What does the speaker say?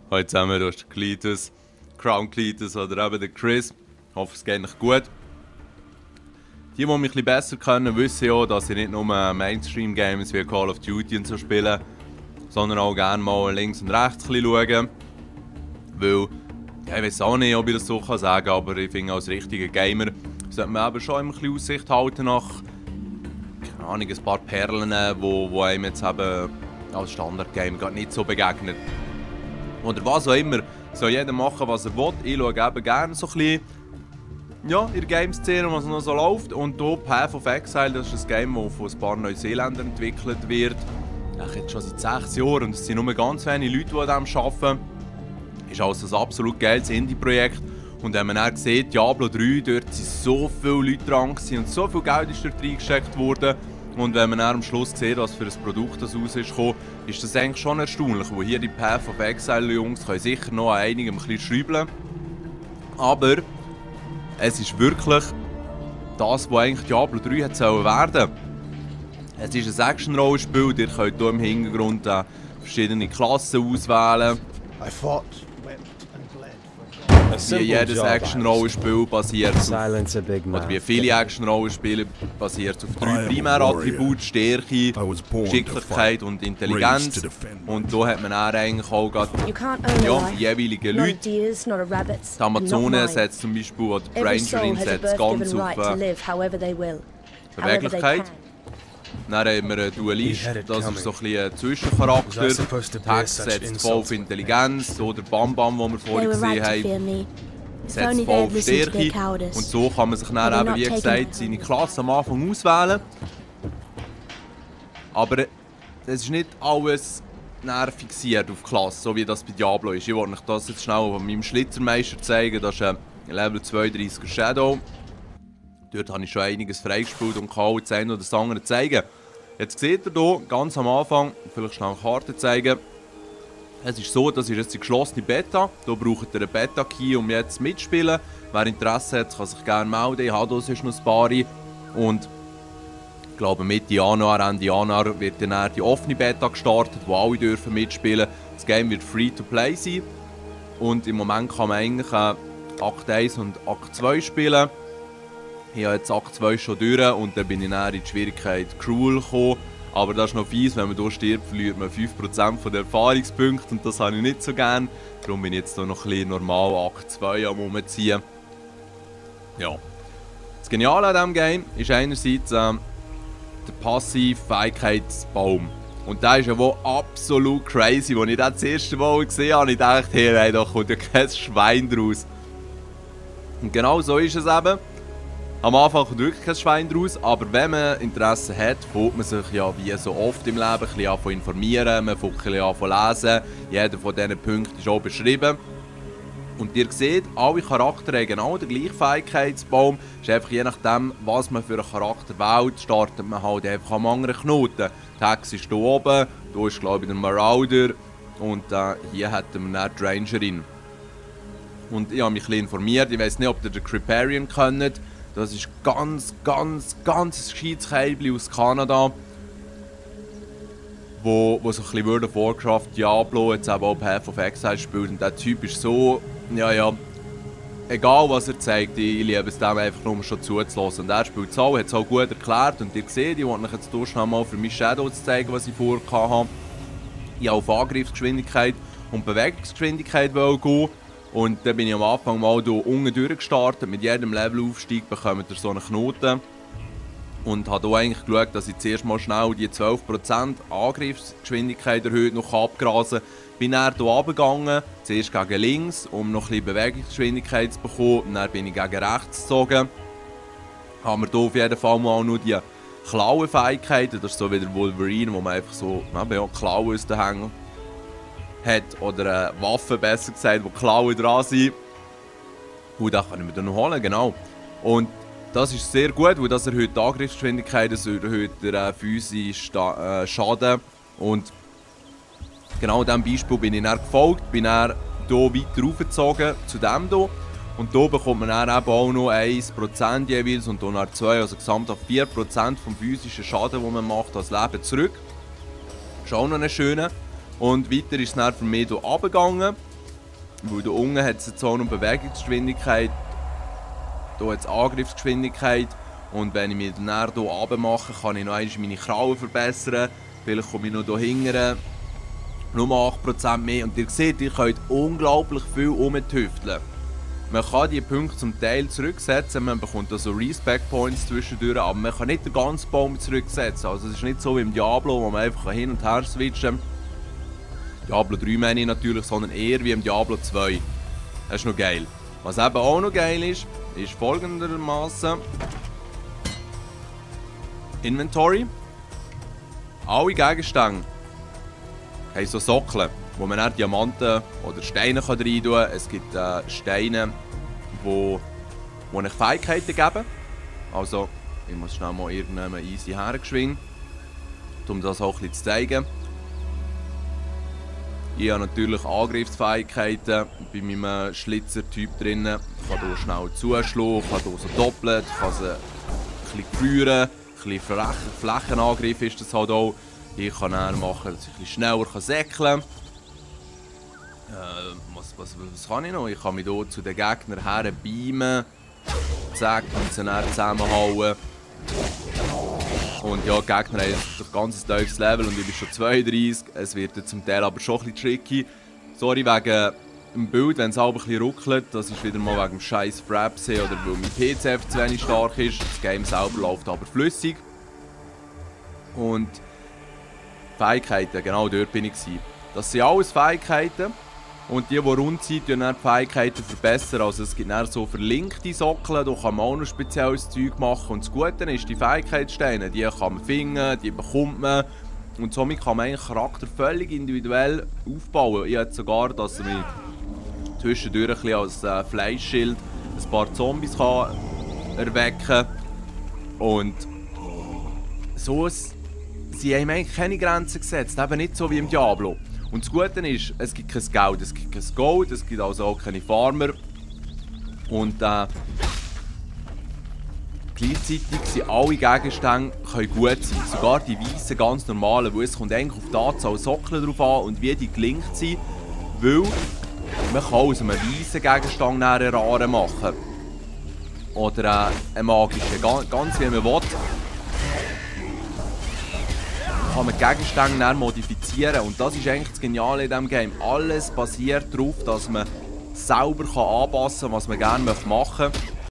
Heute zusammen, du hast den Cletus, Crown Cletus oder eben den Chris. Ich hoffe, es geht euch gut. Die mich ein bisschen besser kennen, wissen ja, dass ich nicht nur Mainstream-Games wie Call of Duty und so spiele, sondern auch gerne mal links und rechts ein bisschen schaue. Weil, ja, ich weiß auch nicht, ob ich das so sagen kann, aber ich finde, als richtiger Gamer sollte man eben schon ein bisschen Aussicht halten nach, keine Ahnung, ein paar Perlen, wo einem jetzt eben als Standard-Game gar nicht so begegnet. Oder was auch immer, soll jeder machen, was er will. Ich schaue eben gerne so ein bisschen, ja, in der Game-Szene, was noch so läuft. Und hier Path of Exile, das ist ein Game, das von ein paar Neuseeländern entwickelt wird. Jetzt schon seit 6 Jahren und es sind nur ganz wenige Leute, die an dem arbeiten. Ist also ein absolut geiles Indie-Projekt. Und wenn man dann sieht, Diablo 3, dort sind so viele Leute dran und so viel Geld ist dort reingesteckt worden. Und wenn man dann am Schluss sieht, was für ein Produkt das raus ist gekommen, ist das eigentlich schon erstaunlich. Wo hier die Path of Exile Jungs können sicher noch an einigem ein bisschen schrauben. Aber es ist wirklich das, was eigentlich Diablo 3 hätte werden sollen. Es ist ein Action-Rollenspiel, ihr könnt hier im Hintergrund verschiedene Klassen auswählen. Wie jedes Action-Rollenspiel basiert auf, oder wie viele Action-Rollenspiele basiert auf 3 Primärattribute: Stärke, Geschicklichkeit und Intelligenz. Und da hat man dann eigentlich auch gerade, ja, die jeweiligen Leute. Die Amazone setzt zum Beispiel, oder die Rangerin setzt ganz auf Beweglichkeit. Dann haben wir einen Duelist, das ist so ein bisschen ein Zwischencharakter. Tex setzt voll auf Intelligenz, oder Bam Bam, den wir vorhin gesehen haben, setzt voll auf Stärke. Und so kann man sich dann eben, wie gesagt, seine Klasse am Anfang auswählen. Aber es ist nicht alles fixiert auf Klasse, so wie das bei Diablo ist. Ich wollte euch das jetzt schnell an meinem Schlitzermeister zeigen. Das ist ein Level 32er Shadow. Dort habe ich schon einiges freigespielt und kann auch das eine oder das andere zeigen. Jetzt seht ihr hier ganz am Anfang, vielleicht schnell eine Karte zeigen. Es ist so, das ist jetzt die geschlossene Beta. Hier braucht ihr einen Beta-Key, um jetzt mitzuspielen. Wer Interesse hat, kann sich gerne melden. Ich habe hier sonst noch ein paar. Und ich glaube, Mitte Januar, Ende Januar wird dann die offene Beta gestartet, wo alle dürfen mitspielen. Das Game wird free-to-play sein. Und im Moment kann man eigentlich Akt 1 und Akt 2 spielen. Ich habe jetzt Akt 2 schon durch und dann bin ich dann in die Schwierigkeit Cruel gekommen. Aber das ist noch fies, wenn man hier stirbt, verliert man 5% der Erfahrungspunkte und das habe ich nicht so gerne. Darum bin ich jetzt hier noch ein bisschen normal Akt 2 am Umziehen. Ja. Das Geniale an diesem Game ist einerseits der passive Fähigkeitsbaum. Und der ist ja wohl absolut crazy. Als ich das erste Mal gesehen habe, ich dachte, hey, da kommt ja kein Schwein draus. Und genau so ist es eben. Am Anfang kommt wirklich kein Schwein draus, aber wenn man Interesse hat, fängt man sich ja wie so oft im Leben ein bisschen an zu informieren, man fängt ein bisschen an zu lesen. Jeder von diesen Punkten ist auch beschrieben. Und ihr seht, alle Charaktere haben genau den gleichen Fähigkeitsbaum. Es ist einfach je nachdem, was man für einen Charakter wählt, startet man halt einfach am anderen Knoten. Tex ist hier oben, hier ist glaube ich der Marauder und hier hätten wir dann die Rangerin. Und ich habe mich ein bisschen informiert, ich weiß nicht, ob ihr den Criparian kennt. Das ist ganz gescheites Käibli aus Kanada, wo so ein bisschen World of Warcraft, Diablo, jetzt eben auch Path of Exile spielt. Und der Typ ist so, ja, egal was er zeigt, ich liebe es dem einfach nur schon zuzulassen. Und er spielt es auch, hat es auch gut erklärt. Und ihr seht, ich wollte euch jetzt hier schnell mal für meine Shadow zeigen, was ich vorher hatte. Ich wollte auf Angriffsgeschwindigkeit und Bewegungsgeschwindigkeit gehen. Und dann bin ich am Anfang mal hier unten durchgestartet. Mit jedem Levelaufstieg bekommt ihr so einen Knoten. Und habe hier eigentlich geschaut, dass ich zuerst mal schnell die 12% Angriffsgeschwindigkeit erhöht noch abgrasen kann. Bin dann hier runtergegangen, zuerst gegen links, um noch ein bisschen Bewegungsgeschwindigkeit zu bekommen. Und dann bin ich gegen rechts gezogen. Haben wir hier auf jeden Fall mal nur die Klauenfähigkeiten. Das ist so wie der Wolverine, wo man einfach so Klauen aus den Hängen hat, oder eine Waffe besser gesagt, wo Klauen dran sind. Und das kann ich mir dann noch holen, genau. Und das ist sehr gut, weil das erhöht die Angriffsgeschwindigkeit, das erhöht den physischen Schaden. Und genau in diesem Beispiel bin ich dann gefolgt, bin dann hier weiter raufgezogen zu dem hier. Und hier bekommt man dann eben auch noch 1% jeweils und dann 2, also gesamt auf 4% vom physischen Schaden, den man macht, als Leben zurück. Das ist auch noch eine schöne. Und weiter ist es dann für mich hier runtergegangen. Weil da unten hat es eine Zone- und Bewegungsgeschwindigkeit, hier hat es Angriffsgeschwindigkeit. Und wenn ich mich dann hier runter mache, kann ich noch einmal meine Krallen verbessern. Vielleicht komme ich noch hier hinten. Nur 8% mehr. Und ihr seht, ihr könnt unglaublich viel rumtüfteln. Man kann die Punkte zum Teil zurücksetzen, man bekommt also Respect Points zwischendurch, aber man kann nicht den ganzen Baum zurücksetzen. Also es ist nicht so wie im Diablo, wo man einfach hin und her switchen kann. Diablo 3 meine ich natürlich, sondern eher wie im Diablo 2. Das ist noch geil. Was eben auch noch geil ist folgendermaßen: Inventory. Alle Gegenstände haben so Sockeln, wo man dann Diamanten oder Steine rein tun kann. Es gibt Steine, die euch Fähigkeiten geben. Also, ich muss schnell mal irgendwann easy hergeschwingen, um das auch ein bisschen zu zeigen. Ich habe natürlich Angriffsfähigkeiten bei meinem Schlitzer-Typ drin. Ich kann hier schnell zuschlagen, kann hier so doppeln, kann sie ein bisschen führen, ein bisschen Flächenangriff ist das halt auch. Ich kann dann machen, dass ich ein bisschen schneller säckeln kann. Was kann ich noch? Ich kann mich hier zu den Gegnern her beamen, zack, und sie dann zusammenhauen. Und ja, die Gegner haben ein ganz tiefes Level und ich bin schon 32. Es wird jetzt zum Teil aber schon ein bisschen tricky. Sorry wegen dem Bild, wenn es auch ein bisschen ruckelt. Das ist wieder mal wegen dem scheiß Fraps oder weil mein PC einfach zu wenig stark ist. Das Game selber läuft aber flüssig. Und Fähigkeiten, genau dort bin ich. Das sind alles Fähigkeiten. Und die rund sind, die Fähigkeiten verbessern. Also es gibt dann so verlinkte Sockeln, da kann man auch noch spezielles Zeug machen. Und das Gute ist, die Fähigkeitssteine, die kann man finden, die bekommt man. Und somit kann man eigentlich Charakter völlig individuell aufbauen. Ich habe sogar, dass ich mich zwischendurch ein bisschen als Fleischschild ein paar Zombies kann erwecken. Und so sie haben eigentlich keine Grenzen gesetzt, eben nicht so wie im Diablo. Und das Gute ist, es gibt kein Geld, es gibt kein Gold, es gibt also auch keine Farmer. Und gleichzeitig sind alle Gegenstände können gut sein, sogar die weißen ganz normalen, weil es kommt eigentlich auf die Anzahl Sockeln drauf an und wie die gelinkt sind, weil man kann aus einem weißen Gegenstand eine rare machen. Oder einen magischen, ganz wie man will. Kann man Gegenstände dann modifizieren und das ist eigentlich das Geniale in diesem Game. Alles basiert darauf, dass man selber anpassen kann, was man gerne machen möchte.